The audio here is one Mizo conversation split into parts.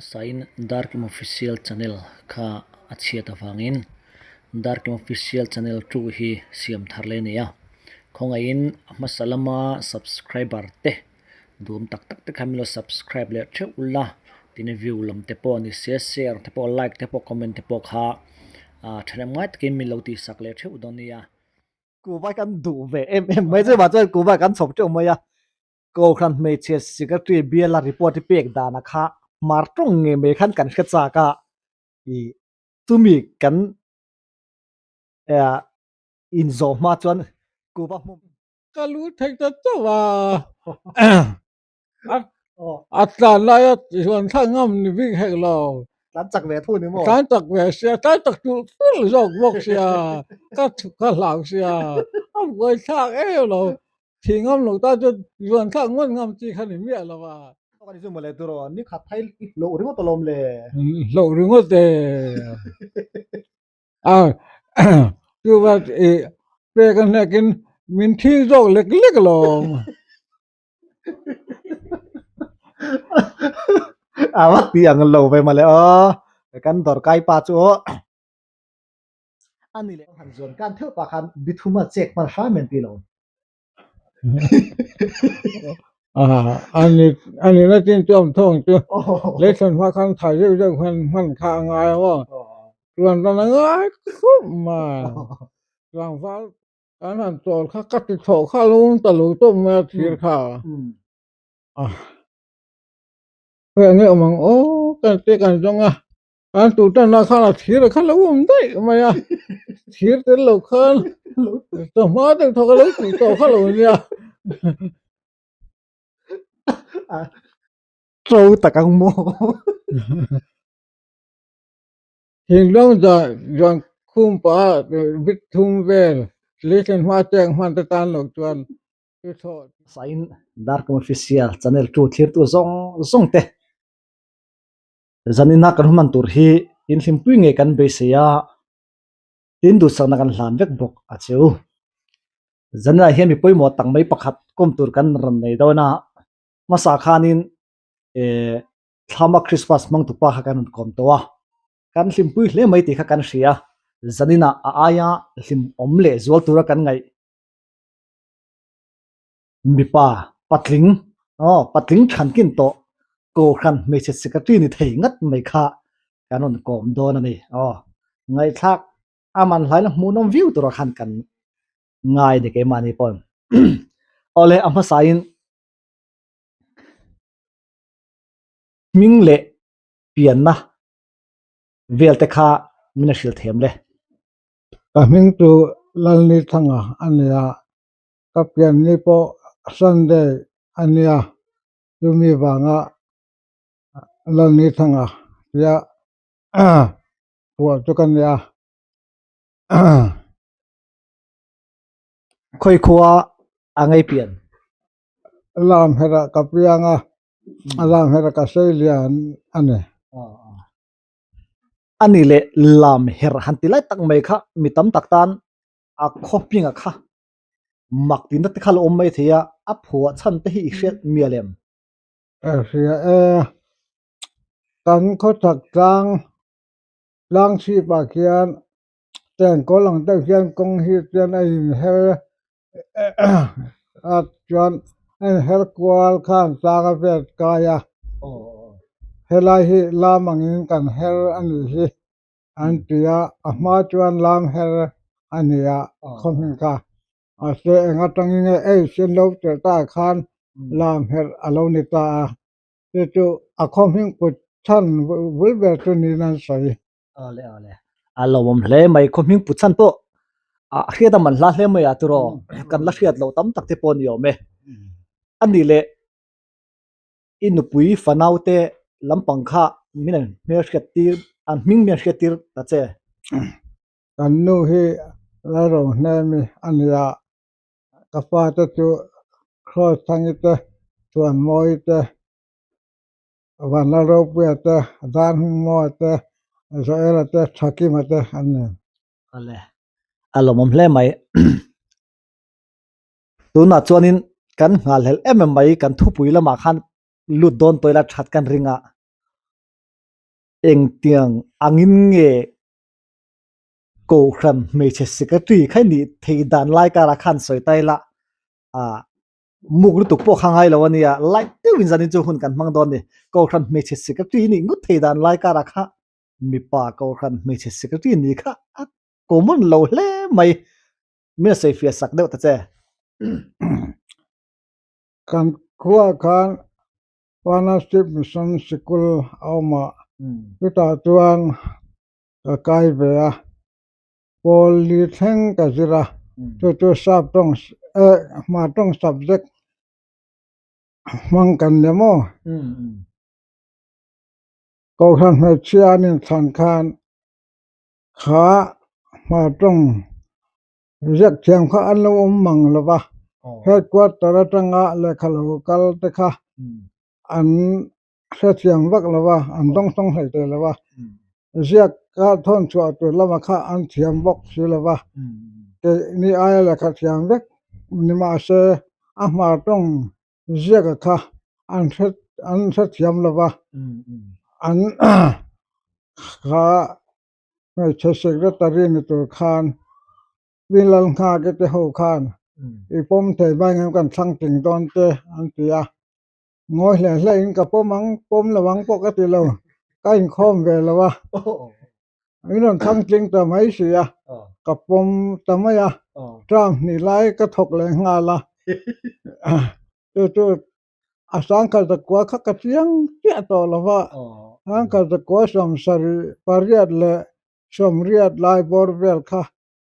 Hmasain Darkim Official Channel kha a chhiat avangin Darkim Official Channel 2 hi siam thar leh a ni a. Khawngaihin a hmasa lama subscriber te duhawm tak tak te kha min lo subscribe leh theuh ula, tin view lam te pawh ni se share te pawh like te pawh comment te pawh kha thahnem ngai takin min lo tihsak leh theuh dawn nia. Kuva kan duh ve em em mai chu mah chuan kuva kan chhawp teuh mai a. Kohhran hmeichhe secretary biala report hi pek dana kha hmar tawng ngei mai khan kan hre chak a, ih chumi kan inzawh hma chuan Kuva hmun Ka lu thei ta chauh a, a tlan laia chuan thla ngam ni bik hek lo. Tlan chak ve thu ni maw? Tlan chak ve sia, tlan chak tulh tulh zawk bawk sia, ka ka hlau sia, a buai thlak em lo. Thih ngam lo ta chu zuan thlak ngawt ngam chi kha ni miah lo a. Ka ni chu mawle tur aw, ni khat phei hloh ringawt alawm le. Hloh ringawt e. A chuva i pek a hnekin min thil zawk lek lek alawm. A va ti ang lo ve mawle aw, kan dawrkai pa chu aw. Ani leh han zuan kan theuh pah khan bithuma chek hman hram en ti lo. Ani ani na chin chu am thawng chu lei thlan hma khan thai zeuh zeuh khan hman kha a ngai a maw chuan ran a ngai khawp mai tlangval kan han chawl kha ka ti chhoh kha lo awm ta lo tawp mai a thir kha a heng nge awm ang aw kan ti kan zawng a. An tu tan ah khan a thir kha lo awm daih mai a, thir tel lo khan chawhma deuh thawk a lo tih tawh kha lo nia. To tak ang maw? Thinlung zah zuan khum pah bit thum vel lei thlen hma cheng hman te tan loh chuan chu thlawh. Sain Darkawm Official channel tu thlirtu zawng zawng te Zanina kan hman tur hi inhlimpui ngei kan beisei a, tin duhsakna kan hlan vek bawk a che u. Zanina hian mi pawimawh tak mai pakhat kawm tur kan rawn nei dawn a, hmasa khanin eh thlama Christmas hmang tupa kha kan rawn kawm tawh a, kan hlimpui hle mai tih kha kan hria, zanina a aia hlimawm leh zual tura kan ngaih Mipa patling aw patling thankin tawh Kohhran hmeichhe secretary ni thei ngat mai kha kan rawn kawm dawn a ni aw. Ngaihthlak a man hlaina hmuhnawm viau turah khan kan ngai ni keimahni pawn. Awle a hmasain hming leh pianna vel te kha min a hrilh thiam le. Ka hming chu Lalnithanga a ni a, Ka pian ni pawh Sunday a nia, chumi vanga Lalnithanga tia phuah chu ka nia. Khawi khua a ngei pian? Lam herah ka piang a, lam herah ka sei lian a ni. A ni leh lam herh han ti lai tak mai kha mi tam tak tan a khaw hmingah kha mak tihna te kha lo awm mai thei a, a phuah chhan te hi i hriat mial em? Ka hria e, kan khawchhak tlang tlang chhip ah khian tengkawl ang deuh hian kawng hi chuan a inher a chuan a inher kual khan tlang a vel kai a, helai hi lam angin kan her a nih hi. An ti a, a hma chuan lam her a ni a, khaw hming kha. Mahse eng atangin nge ei sen lo tirh ta khan lam her a lo ni ta a, chu chu a khaw hming put chhan bul ber chu niin an sawi. Awle awle, a lo awm hle mai, khaw hming put chhan pawh a hriat a man hla hle mai a tiraw, kan la hriat loh tam tak te pawh a ni awm e. A nih leh I nupui fanau te lampang kha min an hmelhriat tir, an hming min an hriat tir ta che. Kan nu hi Lalrohnemi a ni a, ka fate chu Krawthangi te, Chuanmawi te, Vanlalropuia te, Darhmingmawa te, Joela te, Thakima te an ni. Awle, a lawmawm hle mai. Tunah chuanin kan nghalhlel em em mai kan thupui lamah khan lut dawn tawh ila that kan ring a. Engtiang angin nge Kohhran hmeichhe secretary kha i nih thei dan lai karah khan sawi ta ila, ah muk lutuk pawh kha ngai lo a nia, light deuhin zanin chu hun kan hmang dawn a ni. Kohhran hmeichhe secretary i nih ngawt thei dan lai karah kha mipa Kohhran hmeichhe secretary nih kha a common lo hle mai. Min a sawi fiah sak deuh ta che. Kan khuaah khan Partnership Mission Sikul a awm a, chutah chuan ka kai ve a, pawl li thleng ka zir a, chu chu sap tawng eh hma tawng subject hmang kan nia maw? Kohhran hmeichhia an inthlan khan kha hma tawng ziak thiam kha an lo awm mang lo va, headquarter atanga lehkha lo kal te kha an hrethiam vak lo va, an dawngsawng hlei thei lo va, ziak a thawn chhuah tur lamah kha an thiam bawk si lo va, keini aia lehkha thiam vek ni mahse a hma tawng ziaka kha an hre an hrethiam lo va, an kha hmeichhe secretary ni tur khan Rinlal Nghake te ho khan i pawm thei mai ngem kan thlang ting dawn te an ti a. Ngawi hle hle in ka pawm ang, pawm lo ang pawh ka ti lo, ka inkhawm ve lo a, min rawn thlang tling ta mai si a, ka pawm ta mai a, term hnih lai ka thawk leh nghal a, chu chu a sangkhat zakua kha ka chiang chiah tawh lo va, sangkhat zakua sawmsarih pariat leh sawmriat lai bawr vel kha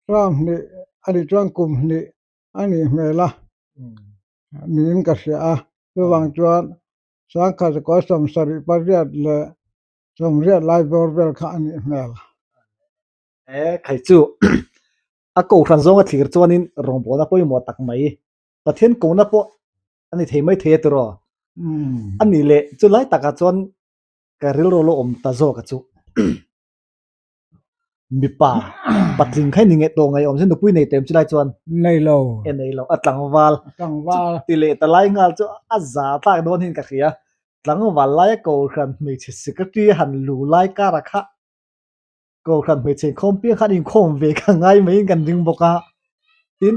term hnih a nih chuan kum hnih a nih hmel a niin ka hria a, chuvang chuan sangkhat zakua 70 pariat leh 80 lai bawr vel kha a nih hmel. E khai chu a kohhran zawnga thlir chuanin rawngbawlna pawimawh tak mai Pathian kohna pawh a ni thei mai thei a tiraw? A nih leh chulai takah chuan ka rilru lo awm ta zawk a chu. Mipa patling kha i ni nge tawh ngaih awm se nupui nei tawh em chulai chuan? Nei lo. E nei lo, a tlangval. Tlangval. Ti leh ta lai nghal chu a za tlak dawn hian ka hria. Tlangval laia Kohhran hmeichhe secretary han lu lai kara kha Kohhran hmeichhe inkhawm piang khan inkhawm ve ka ngai maiin kan ring bawk a. Tin,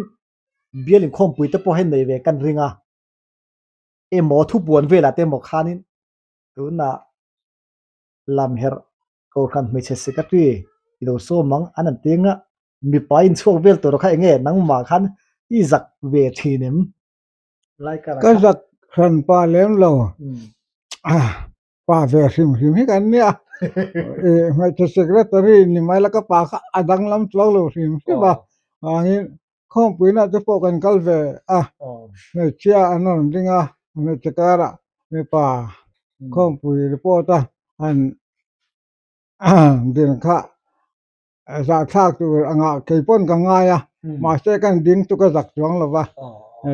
bial inkhawmpui te pawh hei nei ve kan ring a. Emaw thupuan velah te emaw khanin tunah Lamherh Kohhran hmeichhe secretary i lo sawm ang an han ti anga mipa inchhuak vel tur kha enge nangmah khan i zak ve thin em? Ka zak hran pa lem lo, pa ve hrim hrim hi kan nia, hmeichhe secretary ni mai la ka pa kha a danglam chuang lo hrim hrim a, vangin khawmpuina te pawh kan kal ve a, hmeichhia an rawn ding a, hmeichhe karah mipa khawmpui report a han din kha zahthlak tur angah kei pawn ka ngai a, mahse kan ding chu ka zak chuang lo va,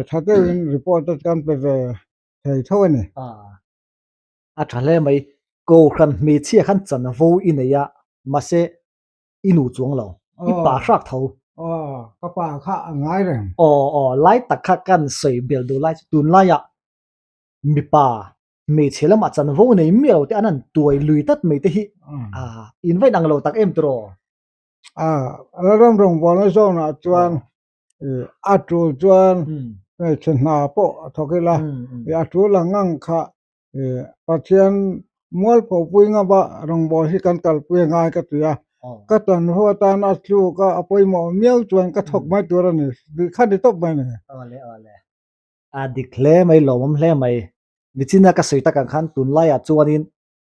tha deuhin report te kan pe ve thei tho a ni. A tha hle mai, Kohhran hmeichhia khan chanvo i nei a, mahse i nu chuang lo, i pa hrak tho. Aw, ka pa kha a ngai reng. Aw, aw, lai tak kha kan sawi bel duh lai chu tunlaiah mipa hmeichhe lamah chanvo nei miah lo te an han tuai lui tlat mai te hi a invite ang lo tak em tiraw? A, Lalram rawngbawlna zawnah chuan a tul chuan hmeichhe hna pawh a thawk ila, a tul ang ang kha Pathian mualpho pui ngama rawngbâwl hi kan kalpui a ngai ka ti a, ka tanho atan a tluk a, a pawimawh miau chuan ka thawk mai tur a ni, tih kha ni tawp mai a ni. Awle awle. A dik hle mai, lawmawm hle mai. Nichina ka sawi tak ang khan tunlaiah chuanin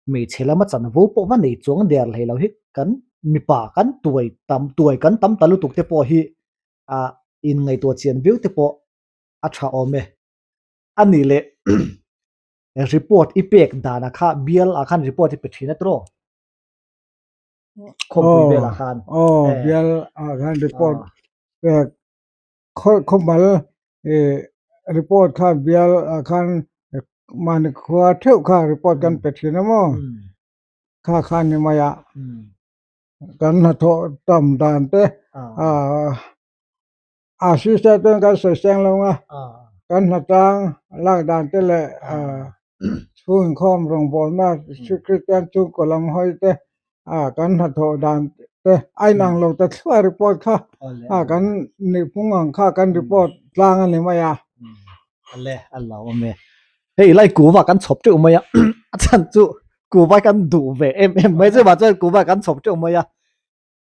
hmeichhe lama chanvo pawh va nei chuang der hlei lo hi kan mipa kan tuai tam tuai kan tam ta lutuk te pawh hi ah inngaihtuah chian viau te pawh a tha awm e. A nih leh report i pek danah kha bial ah khan report i pe thin a tiraw? Khawmpui velah khan. Aw bial ah khan report pek khawmal report kha bial ah khan mahni khua theuh kha report kan pe thin a maw? Kha khan ni mai a kan hnathawh tam dan te ah A sister ten kan sawi seng lo nga, kan hnatang lak dan te leh. Chhung inkhawm rawngbawlna Kristian chhungkaw lam hawi te kan hnathawh dan te a inang lo ta thluah report kha kan nihphung ang kha kan report tlang a ni mai a. Ale a lo awm e. Hei lai kuva kan chhawp teuh mai a, a chhan chu kuva kan duh ve em em mai chu mahse kuva kan chhawp teuh mai a.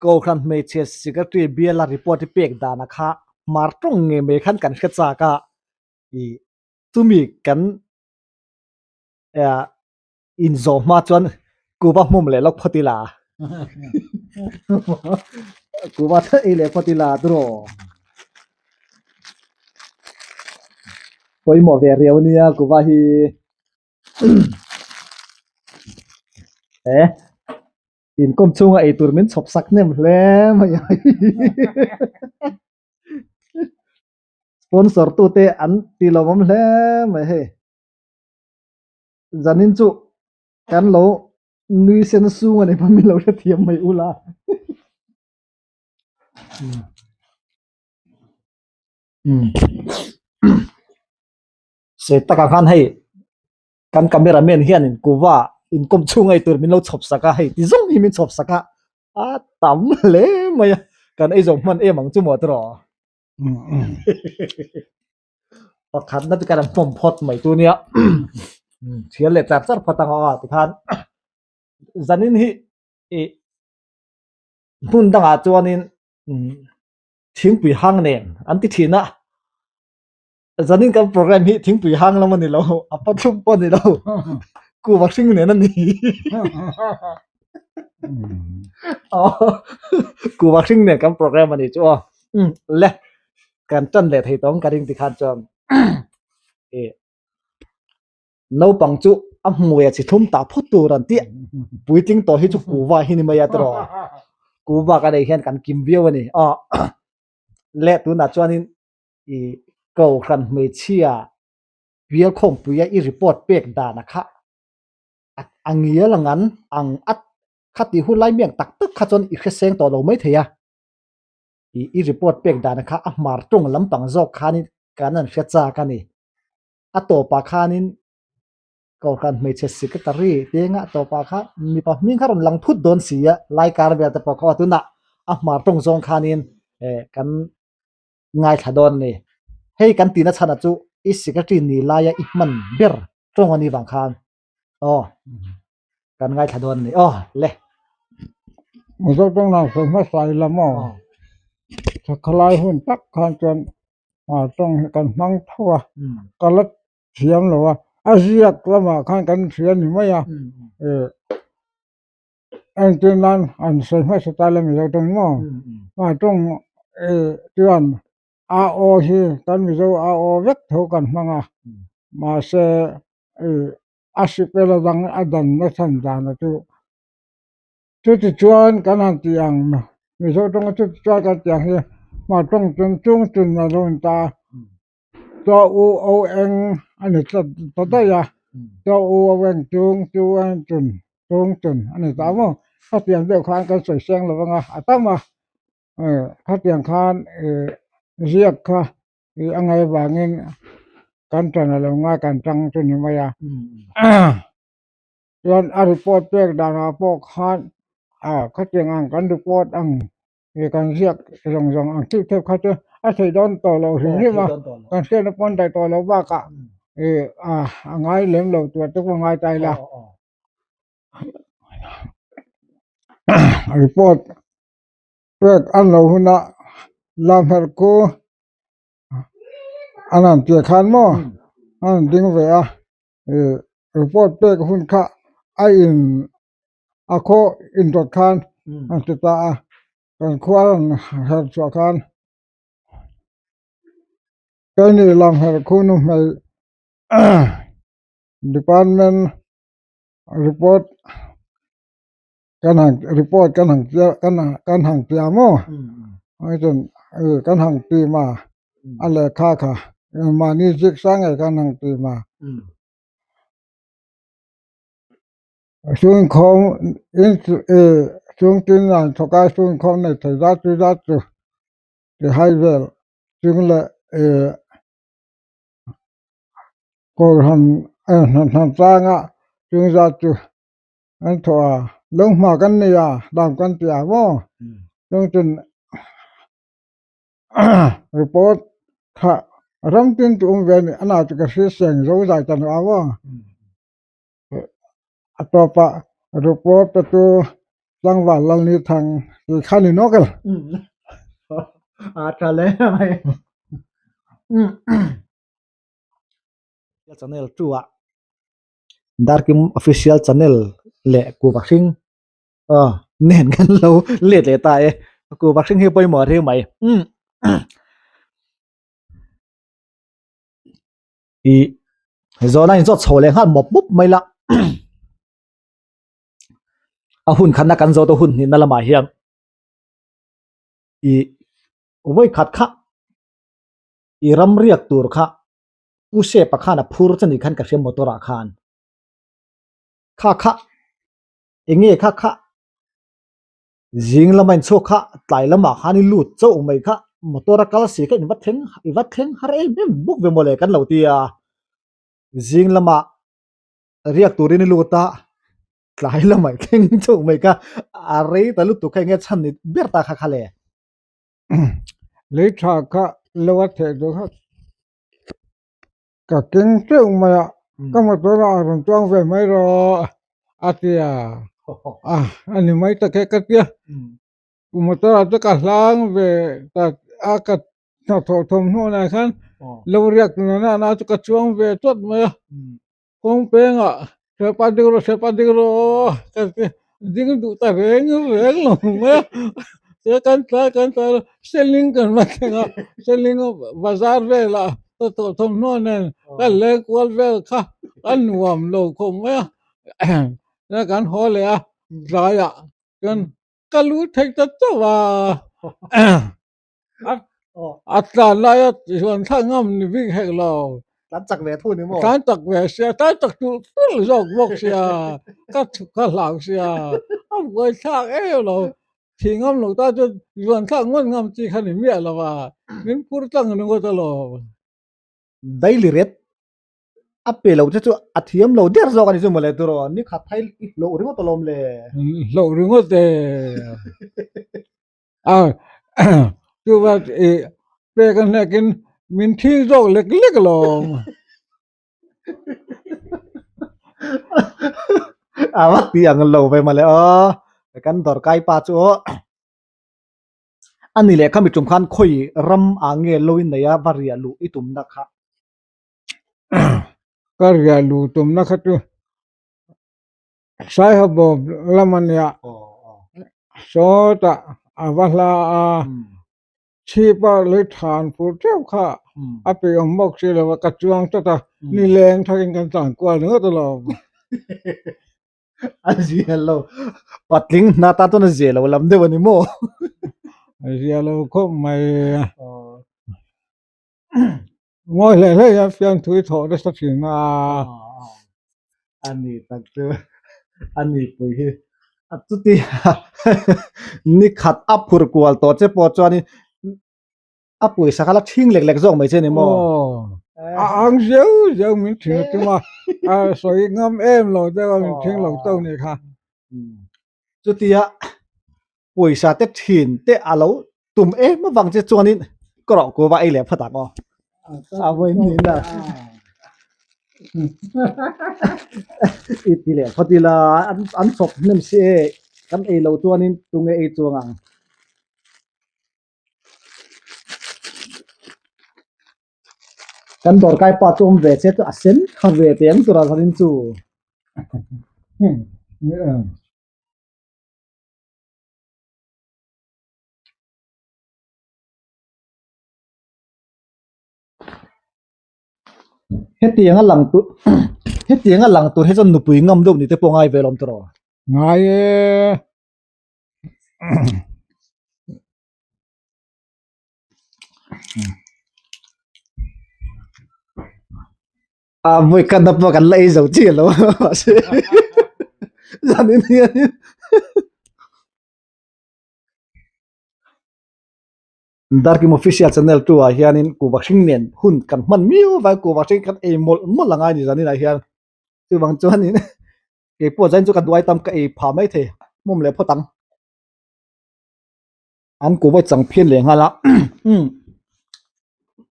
Kohhran hmeichhe secretary biala report hi pek dana kha hmar tawng ngei mai khan kan hre chak a, ih chumi kan inzawh hma chuan kuva hmum leh lawk phawt ila kuva theuh ei leh phawt ila turaw pawimawh ve riau nia kuva hi eh inkawm chhunga eitur min chhawp sak hnem hle mai a sponsor tute an ti lo awm hle mai hei zanin chu kan lo nui sen sung a ni pawh min lo hrethiam mai ula se takah khan hei kan camera man hianin kuva inkawm chhung ei tur min lo chhawp sak a hei ti zawng hi min chhawp sak a a tam hle mai a kan ei zawh hman em ang chu maw tiraw pakhatna chu kan hmawm phawt mai tu nia thial leh char char phawt ang aw tikhan zanin hi ih hmun dangah chuanin thingpui hang nen an ti thin a. Zanin kan program hi thingpui hang lam a ni lo, a pathlum pawh a ni lo, kuva hring nen a ni. Kuva hring nen kan program a ni chu aw. Le, kan tan leh thei tawng ka ring tikhan chuan e naupang chu a hmui a chi thlum tah phawt tur an tih puitling tawh hi chu kuva hi ni mai a tiraw. Kuva ka nei hian kan kim viau a ni. Aw le tunah chuanin I Kohhran hmeichhia bial khawmpuia i report pek dana kha a ngial ang an ang a khati hun lai miang tak tak kha chuan i hreseng tawh lo mai thei a. I i report pek dana kha a hmar tawng lampang zawk khanin kan an hre chak a ni. A tawpah khanin Kohhran hmeichhe secretary tenga tawpah kha mipa hming kha rawn lang phut dawn si a, lai kar vel te pawh kha tunah a hmar tawng zawng khanin kan ngaithla dawn a ni. Hei kan tihna chhanah chu i secretary ni laia i hman ber tawng a nih vang khan aw kan ngaithla dawn a ni aw le. Mizo tawng dan sawi hmasa ila maw? Thakhalai hun tak khan chuan tawng hi kan hmang tho a, ka la thiam lo a, a ziak lamah khan kan hria ni mai a. Entir nan an sawi hmasa ta le Mizo tawng maw? Hmai tawng chuan a aw hi kan Mizo a aw vek tho kan hmang a, mahse a sipel a dang a dan na chhan dan a chu chutichuan kan han tih ang Mizo tawnga chutichuan kan tih ang hi hmai tawng chung chung chun a lo in ta a. Chaw u o eng a ni tlat ta daih a, chaw u o eng chung chu eng chun chung chun a ni ta maw? Khatiang deuh khan kan sawi seng lo vang a, a tam a, khatiang khan ih ziak kha ih a ngaih avangin kan ṭan a lo ngai kan ṭang chu ni mai a. Chuan a report pek danah pawh khan ah khatiang ang kan report ang He kan ziak zawng zawng ang theuh theuh kha chu a theih dawn tawh lo hrim hrim a, kan hriatna pawn daih tawh lo bakah ih a ngai lem lo tur te pawh a ngai ta ila. Report pek an lo huna lamherh khu an han tir khan maw an han ding ve a ih report pek hun kha a in. a khaw indawt khan an ti ta a kan khua rawn her chhuah khan keini lam her khu nu hmei department report kan han report kan han kan han tia maw kan han tim a a lehkha kha mahni zik sang ngei kan han tim a. Chhungkhawm in chhung tin an thawk a chhungkhawm nei thei zat chu zat chu ti hai vel chung leh ih kawrhan Hnamtlanga chung zat chu an thawh a, lo hma kan nei a, dam kan ti a maw? Chung chun report kha ram tin chu awm ve a ni, a nau chu ka hria seng zo zai ta nuah maw? A tawpah report te chu tlangval Lalni Thang tih kha ni nawk elo. A tha hle mai. Channel 2 ah Darkim Official Channel leh Kuva Hring aw nen kan lo let leh ta e. Kuva Hring hi pawimawh a reng mai. Ih zawhna inzawt chho leh nghal mawp mawp mai la. A hun khatna kan zawt a hun hnihna lamah hian ih vawi khat kha i ram riak tur kha Pu Sepa khan a phur che ni khan ka hria motor ah khan. Kha kha enge kha kha zing lama in chhuak kha tlai lamah khan i lut chauh mai kha motor a kal si kha in va thleng i va thleng har em em bawk ve mawle kan lo ti a. Zing lamah riak turin i lut a tlai lamah i thleng chauh mai kha a rei ta lutuk kha enge chhan ni ber ta kha kha le. Lei tha kha lo a theh duh kha ka keng teuh mai a, ka motor ah a rawn chuang ve mai rawh a ti a, a ni mai tak e ka ti a, motor ah chu ka hlang ve ta a ka hnathawh thawmhnaw ah khan lo riak nana na chu ka chuang ve chawt mai a. Kawng pengah Hrepa ding rawh Hrepa ding rawh ka ti ding duh ta reng reng lo mai a se kan tlai kan tlai lo Seling kan va thleng a Seling bazar velah ka tawh thawmhnaw nen ka leng kual vel kha a nuam lo khawp mai a kan haw leh a tlaiah chuan ka lu thei ta chauh a. A tlan laia chuan thla ngam ni bik hek lo. Tlan chak ve thu ni maw? Tlan chak ve sia, tlan chak tulh tulh zawk bawk sia, ka chhuk ka hlau sia, a buai thlak em lo. Thih ngam lo ta chuan zuan thlak ngawn ngam chi kha ni miah lo a, min phur tlang ringawt alawm. Daily ret a pe lo che chu a thiam lo der zawk a ni chu mawle turaw ni khat phai i hlauh ringawt alawm le. Hlauh ringawt e. A chuva i pek a hnekin min thil zawk lek lek alawm. A va ti ang lo ve mawle aw kan dawrkai pa chu aw a ni leh khami tum khan khawi ram ah nge lo in nei a va riah luh i tumna kha. Ka riah luh tumna kha chu Saihabawm lam a nia, sawtah a va hla a, chhipa lei than fur teuh kha a peih awm bawk si lo a, ka chuang tlat a, nileng thakin kan tlan kual ringawt alawm. A zia lo, patling hna tan chuan a zia lo lam deuh a ni maw? A zia lo khawp mai a. Ngawi hlei hlei hian fiamthu i thawh nasa thin a. A ni tak chu a ni pui hi a chuti ni khat a phur kual tawh che pawh chuanin a pawisa kha la thing lek lek zawk mai che ni maw? A ang zeuh zeuh min thing a tum a, a sawi ngam em lo deuh a min thing lo teuh ni kha. Chutia pawisa te thin te a lo tum em avang che chuanin ka rawh kuva ei leh phawt ang aw. A vawi hnihna i ti leh phawt ila an chhawp hnem si e kan ei lo chuanin tunge ei chuang ang. Kan dawrkai pa chu awm ve che chu a sen kha ve teh ang tura zanin chu. Hetiang a lang tur hetiang a lang tur hi chuan nupui ngam deuh ni te pawh ngai ve lawm tawh rawh. Ngai e. A vawi khat na pawh kan la ei zo chi lo mahse zanin hianin Darkim official channel 2 ah hianin kuhva hring nen hun kan hman miau avangin kuhva hring kan ei mawlh mawlh a ngai ni zanin ah hian. Chuvang chuanin kei pawh zain chu ka duai tam ka ei phah mai thei hmawm leh phawt ang. An kuva chang phian leh nghal a umm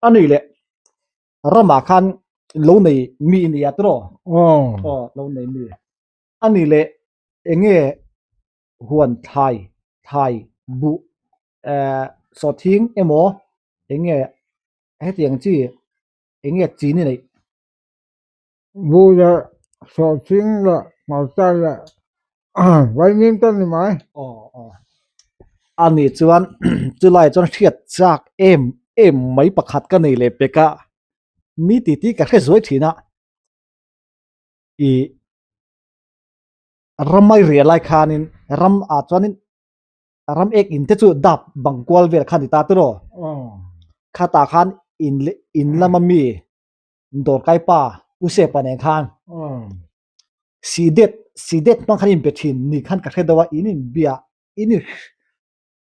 a ni leh ramah khan lo nei mi i nia tiraw? Aw lo nei mi a ni leh eng nge huan thlai thlai buh eh sawhthing emaw eng nge hetiang chi eng nge chin i neih? Buh leh sawhthing leh hmarcha leh vaimim te a ni mai. Aw aw a nih chuan chulai chuan hriat chak em em mai pakhat ka nei leh pek a mi titi ka hre zuai thin a ih ramai riah lai khanin ram ah chuanin ram ek in te chu dap bang kual vel kha a ni ta tiraw khatah khan in leh in lama mi dawrkai pa U Sepa nen khan Sidet Sidet hmang khan in be thin ni khan ka hre deuh a in inbia in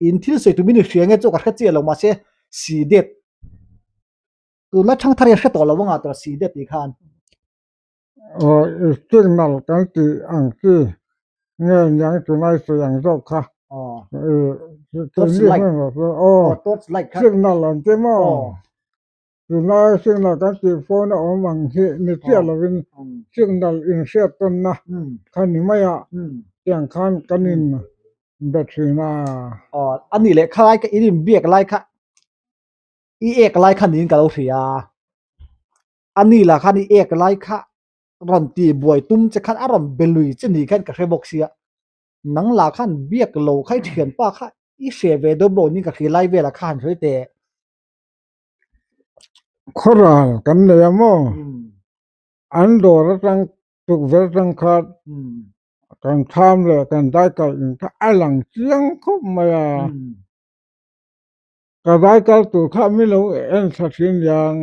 in thil sawi tum in hria nge chu ka hre chiah lo mahse Sidet tunlai thangthar hi a hre tawh lo anga tawh Sidet tih khan. Aw signal kan tih ang chi nge niang tunlai sawi ang zawk kha. Torch light aw torch light kha signal an ti maw? Tunlai signal kan tih phone a awm ang hi ni chiah lovin signal inhriat tawnna kha ni mai a, tiang khan kan in be thin a. Aw a nih leh khalai ka in inbiak lai kha i ek lai kha niin ka lo hria a, a ni lah khan i ek lai kha rawn tih buai tum che khan a rawn be lui che ni khan ka hre bawk sia, nang lah khan biak lo kha i thianpa kha i hre ve dawn bawk niin ka hria lai velah kha han sawi teh. Khawral kan nei a maw? An dawr atang tukverh atang khan kan tham leh kan daikal in kha a lang chiang khawp mai a. Ka daikal tur kha min lo en thla thin liang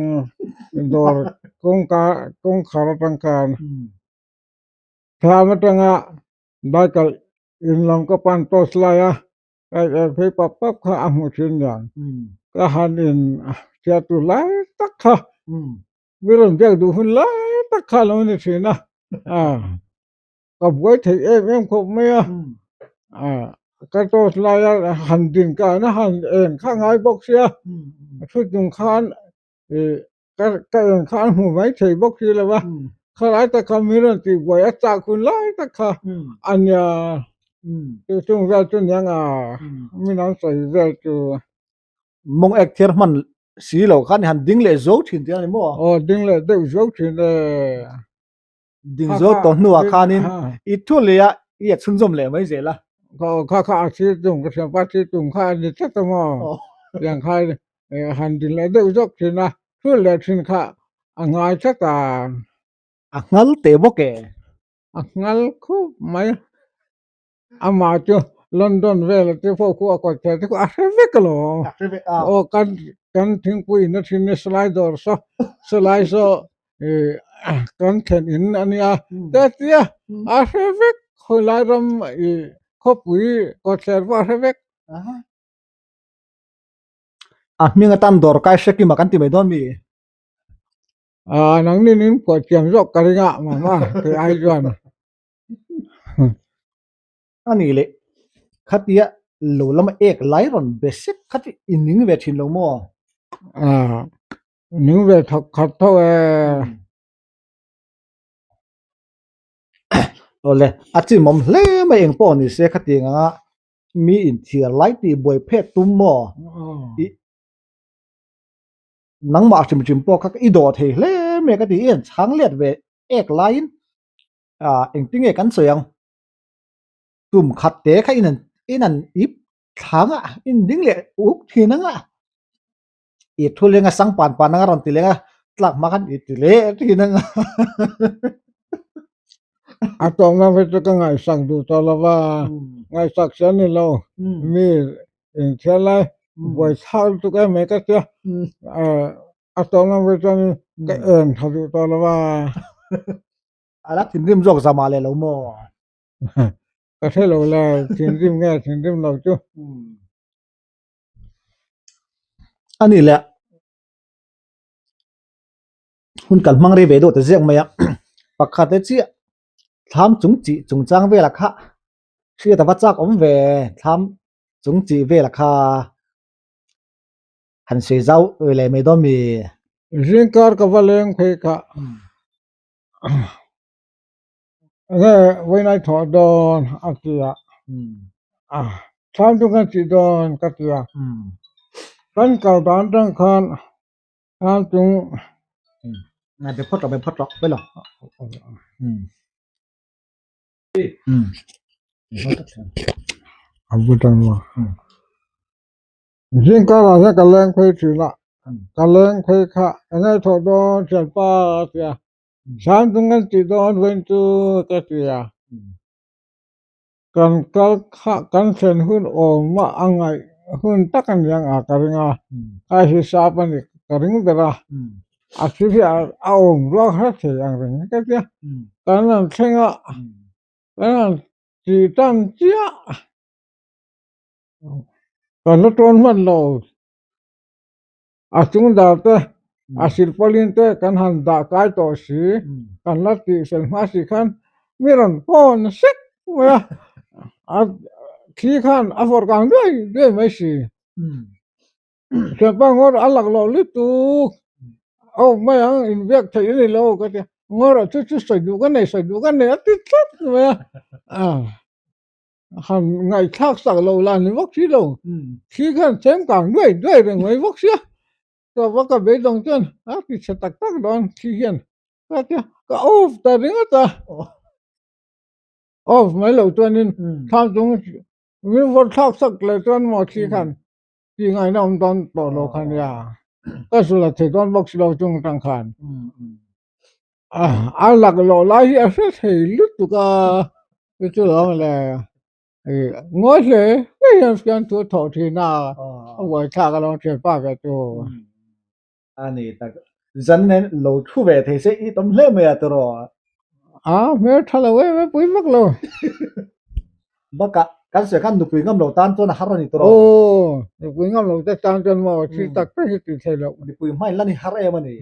dawr kawngka kawngkhar atang khan thlam atanga daikal in lam ka pan torch lai a. Phei pap pap kha a hmuh thin dan ka han in chhiat tur lai tak kha mi rawn biak duh hun lai tak kha a lo ni thin a ka buai theih em em khawp mai a ka torch lai a han din kan a han eng kha ngai bawk sia thu chung khan ih ka ka eng kha an hmu mai thei bawk si lo va khalai tak kha mi rawn tih buai a chak hun lai tak kha a nia chu chung vel chu niang a min an sawi vel chu. Mawng ek thiar hman si lo khan han ding leh zo thin tih a ni maw? Aw ding leh deuh zo thin e. Ding zo tawh hnuah khanin i thu leh a i a chhunzawm leh mai zel a. Kha kha a thil tum ka thianpa thil tum kha a ni tlat a maw? Tiang kha han din leh deuh zawk thin a, thu leh thin kha a ngai tlat a. A nghal teh bawk e. A nghal khup mai. Amah chu London vel a ti pawh khu a kawt thei te khu a hre vek alawm. A hre vek a. Aw kan kan thingpui in a thin i salai dawr saw salai saw ih kan thlen in a nia te a tia a hre vek khawilai ram ih khawpui kawtthler pawh a hre vek. A hming atan dawr kai hre kima kan ti mai dawn mi? A nangnin in phuah thiam zawk ka ring a mama kei ai chuan. A nih leh khatia lo lama ek lai rawn be sek kha chu i ning ve thin lo maw? Aaa ning ve thawk khat tho e. Awle a chimawm hle mai eng pawh ni se khatiang anga mi inthiar lai tih buai phet tum maw? I nangmah hrim hrim pawh kha i dawh thei hle mai ka ti i en chhang let ve ek laiin ah engtinge kan sawi ang tum khat te kha in an in an ip thlang a in ding leh uk thin ang a i thu leng a sang pan pan anga rawn ti leng a tlak hma khan i ti leh thin ang a a tawng lam hi chu ka ngaihsak duh tawh lo va ngaihsak si a ni lo mi inthiar lai buaithlak lutuk em mai ka tia a tawng lam hi chuan ka en tha duh tawh lo va. A la thinrim zawk zamah leh lo maw? Ka hre lo le, thinrim nge thinrim lo chu. A ni le, hun kan hmang rei ve deuh ta ziak mai a, pakhat te chiah. Thlam chung chih chungchang velah kha hriat a va chak awm ve, thlam chung chih velah kha han sawi zau leh mai dawn mi? Zingkar ka va leng phei kha enge vawiinai thawh dawn a ti a, thlam chu kan chih dawn ka ti a, kan kal dan atang khan thlam chung Be phawt rawh, be phawt rawh, be lo. A bu tan maw? Zingkarah hian ka leng phei thin a, ka leng phei kha enge thawh dawn thianpa a ti a, Sang chung kan tih dawn vawiin chu ka ti a, kan kal kha kan thlen hun awm a a ngaih hun tak a ni ang a ka ring a, a hisap a ni ka ring ber a, a thil hi a awm ruak hret thei ang reng ka ti a, kan han thleng a, kan han tih tan chiah. Kan la tawn hman lo. A chung dar te, a silpawlin te kan han dah kai tawh si, kan la tih fel hma si khan mi rawn pawn sek mai a, a thli khan a vawrh kang duai duai mai si. Thianpa ngawr a lak loh lutuk, aw mai ang inbiak theih a ni lo ka ti a, ngawr ah chu chu sawi duh ka nei sawi duh ka nei a ti tlat mai a. Han ngaihthlak sak lo la ni vak si lo thli khan cheng kang duai duai reng mai vak sia ka va ka beidawng chuan a ti chhe tak tak dawn thli hian ka tia ka off ta ringawt a off mai lo chuanin thlam chung min vawrh thlak sak leh chuan maw thli khan ti ngaihna awm dawn tawh lo kha nia ka zula thei dawn bawk si lo chung atang khan a laklawh lai hi a hre thei lutuk a chu chu lo le ngawi hle hle hian fian thu a thawh thin a a buaithlak a lo thian pa ve chu. A ni tak zan nen lo thu ve thei se i tawm hle mai a tiraw. A hmel tha lo em em pui vak lo. Bakah kan sawi khan nupui ngam lo tan chuan a har a ni tiraw. Aw nupui ngam lo te tan chuan maw thil tak tak hi tih theih loh. Nupui hmain lan hi har em a ni.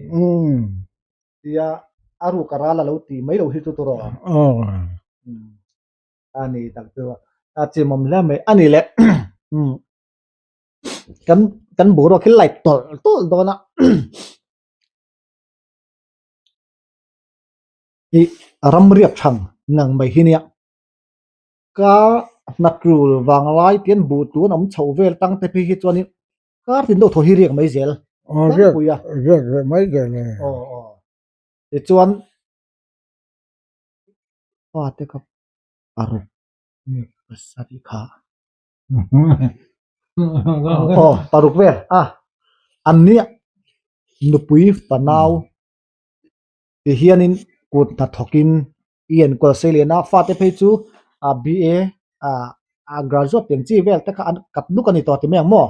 Tia a ruk a ral a lo ti mai lo hi chu tiraw. Aw. A ni tak chu a chimawm hle mai a ni le. Kan kan boruak hi light tawlh tawlh dawn a. Ih ram riak thang ngang mai hi nia kar hnatul vanglai te an buh tun awm chhoh vel tang te phei hi chuanin kar tin deuh thaw hi riak mai zel Aw riak riak ve mai zel e. Aw aw tichuan fate kha paruk nge pasarih kha aw paruk vel a an nia nupui fanau. Ti hianin kut hnathawkin i enkawl sei lian a, fate phei chu a BA a graduate teng chi vel te kha an kap nuk a ni tawh ti mai ang maw?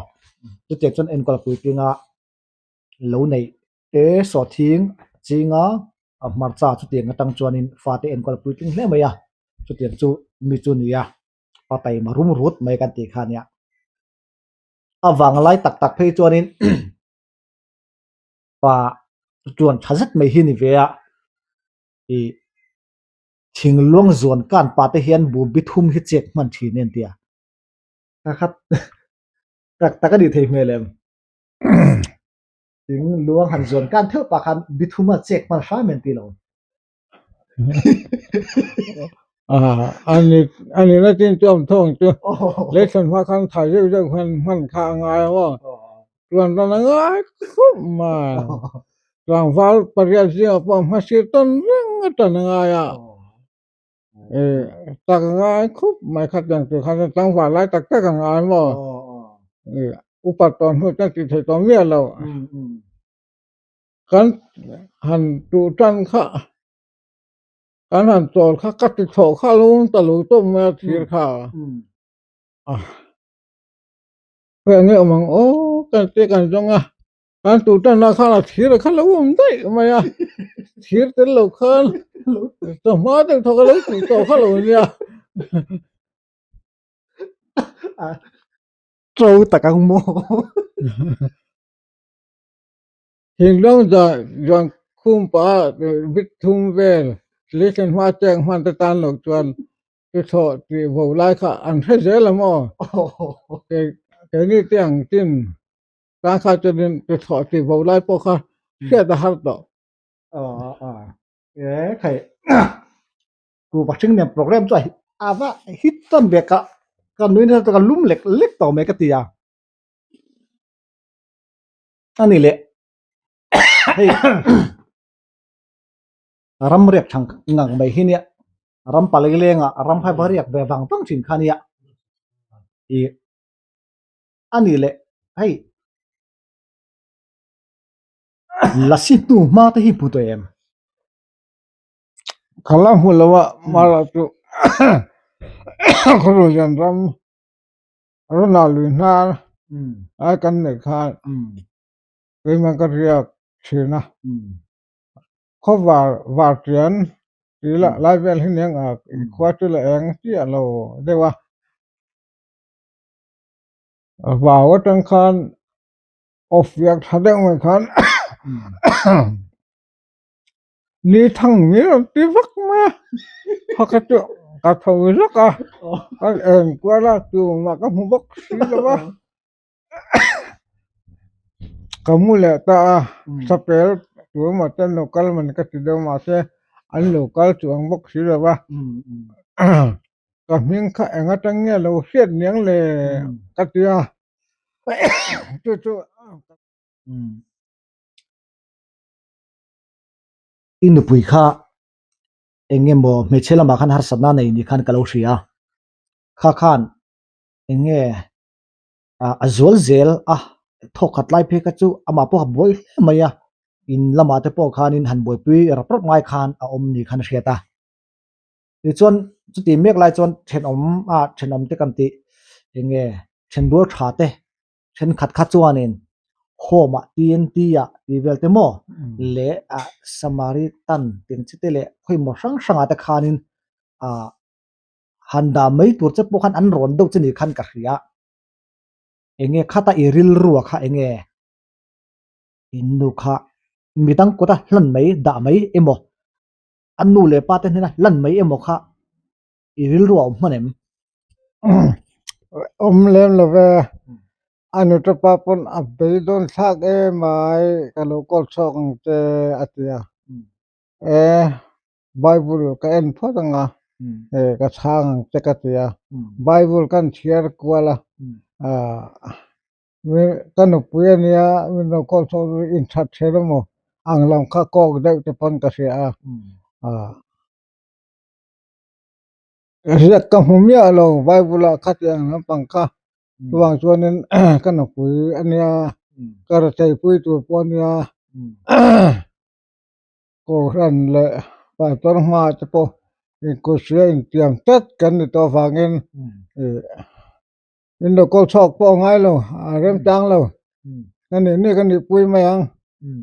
Chutiang chuan enkawl puitlinga lo neih te sawhthing chinga hmarcha chutiang atang chuanin fate enkawl puitling hle mai a, chutiang chu mi chu ni a, pa taima rum rut mai kan tih kha a nia. A vanglai tak tak phei chuanin pa chuan tha zet mai hi ni ve a ih thingluang zuan kan pa te hian bu bi thum hi chek hman thin a ni a ka khat tak tak a nih thei hmel em thingluang han zuan kan theuh pah khan bi thum a chek hman hram em tih lo. Ani ani na chin chu awm thawng chu lei thlan hma khan thai zeuh zeuh khan hman kha a ngai a maw chuan rawn a ngai khawp mai tlangval pariat zingah pawh hmasir tawn reng a tan a ngai a tak a ngai khawp mai khatiang tur khan tlangval lai tak tak a ngai maw upa tawn hnu chuan tih theih tawh miah lo. Kan han tuh tan kha kan han chawl kha ka ti chhoh kha lo ta lo tawp mai a thir kha a heng nge awm ang aw kan ti kan zawng a kan tuh tan lah khan a thir kha lo awm daih mai a thir tel lo khan chawhma deuh thaw kha lo tuh tawh kha lo nia. To tak ang maw. Thinlung zuan khum pah bit thum vel. Tui thlen hma cheng hman te tan loh chuan Tithawh tih vo lai kha an hre zel a maw? Keini te ang chin tan kha chuanin tithawh tih vo lai pawh kha hriat a har tawh. E khai ku pa hring nen program chu a va hit tan ve ka ka nui nasa ka lum lek lek tawh mai ka ti a. Ani leh hei ram riak thang ngang mai hi nia ram palei lenga ram hai va riak ve vang vang thin kha nia i ani leh hei lasi hnu hma te hi hmu tawh em? Ka la hmu lo a mara chu Khawruhlian ram Runa lui hnar ai kan neih khan keimah ka riak thin a. Khaw var var tian tih lah lai vel hi nia ngah khua chu la eng chiah lo deuh a. Vau atang khan off riak tha deuh mai khan ni thang mi rawn ti vak mai a kha chu ka tho zawk a ka en kual a tumah ka hmu bawk si lo a. Ka mu leh ta a, sapel tur emaw te an lo kal man ka ti deuh mahse an lo kal chuang bawk si lo va, ka hming kha eng atang nge lo hriat niang le ka ti a, chu chu. I nupui kha eng emaw hmeichhe lamah khan harsatna nei ni khan ka lo hria a, kha khan eng nge a zual zel a thawk khat lai phei kha chu amah pawh a buai hle mai a in lamah te pawh khanin han buaipui rap rap ngai khan a awm ni khan a hriat a tichuan chuti mek lai chuan thenawm a thenawm te kan tih eng nge thenrual tha te thenkhat kha chuanin home ah TNT ah tih vel te maw leh ah Samaritan tih ang chi te leh khawimaw hrang hrang ah te khanin ah. Han dah mai tur che pawh khan an rawn deuh che ni khan ka hria. Enge khata i rilrua kha enge in nu kha midang kawta hlan mai dah mai emaw a nu leh pa te hnena hlan mai emaw kha i rilrua a awm hman em? Awm lem lo ve, a nuta pa pawn a beidawn thlak emai ka lo call chhuak ang che a ti a. E Bible ka en phawt ang a, eh ka chhang ang che ka ti a, Bible kan chhiar kual a, ah ka nupui a nia min lo call chhuak chu in that ṭhen emaw ang lam kha kawk deuh te pawn ka hria a, ah riak ka hmu miah lo Bible ah khatiang lampang kha chuvang chuanin ka nupui a nia ka retheipui tur pawh a nia. Kohhran leh pastor hma te pawh inkutsuia intiam tlat kan ni tawh avangin ih min lo kawl chhuak pawh a ngai lo a remchang lo ka nih nih ka nihpui mai ang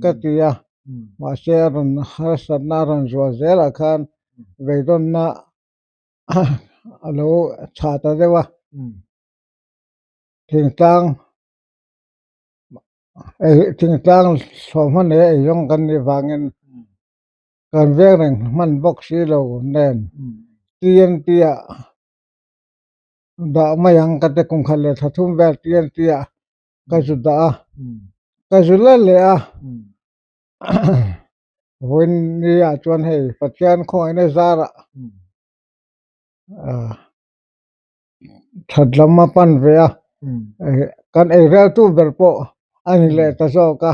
ka ti a mahse a rawn harsatna a rawn zual zelah khan beidawnna a lo chhah ta deuh a thingtlang. Thingtlang sawmhma nei ei zawng kan nih vangin kan veng reng hman bawk si lo nen TNT ah dah mai ang ka ti kum khat leh thla thum vel TNT ah ka zu dah a ka zu la leh a vawiin ni ah chuan hei Pathian khawngaihna zarah ah. That lam a pan ve a, kan ei reltu ber pawh a ni leh ta zawk a.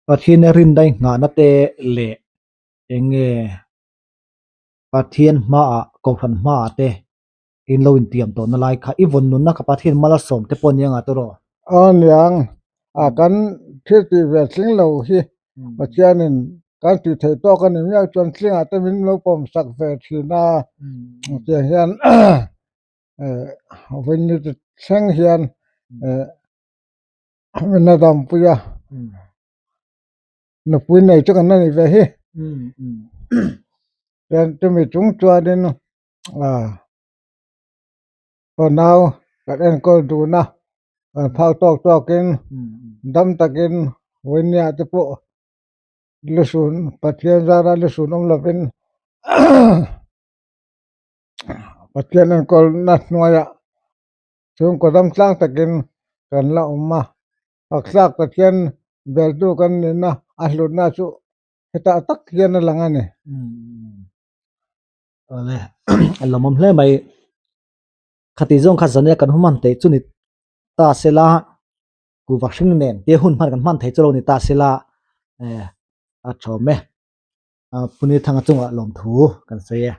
Pathian rindai nghahna te leh eng nge Pathian hmaah Kohhran hmaah te in lo intiam tawhna lai kha i vawn nunna kha Pathian mal a sawm te pawh nia ngah tawh. Aw niang, a kan thil tih ve tling lo hi Pathianin kan tih theih tawk a ni miau chuan tlingah te min lo pawm sak ve thin a, tiang hian vawiin te thleng hian min la dampui a, nupui nei chu kan la ni ve hi. Chuan chumi chung chuanin Fanau kan enkawl dun a, kan phak tawk tawkin dam takin. Vawinia te pawh lusun Pathian zara lusun awm lovin Pathian enkawlna hnuaiah chhungkaw dam tlang takin kan la awm a, Paktlak Pathian beltu kan nihna a hlutna chu hetah tak hian a lang a ni. Awle, a lawmawm hle mai. Khati zawng kha zania kan hman theih chu ni ta sela, kuhva hring nen tia hun hman kan hman theih chu lo ni ta sela, eh a thawm e. Puni Thanga chungah lawmthu kan sawi e.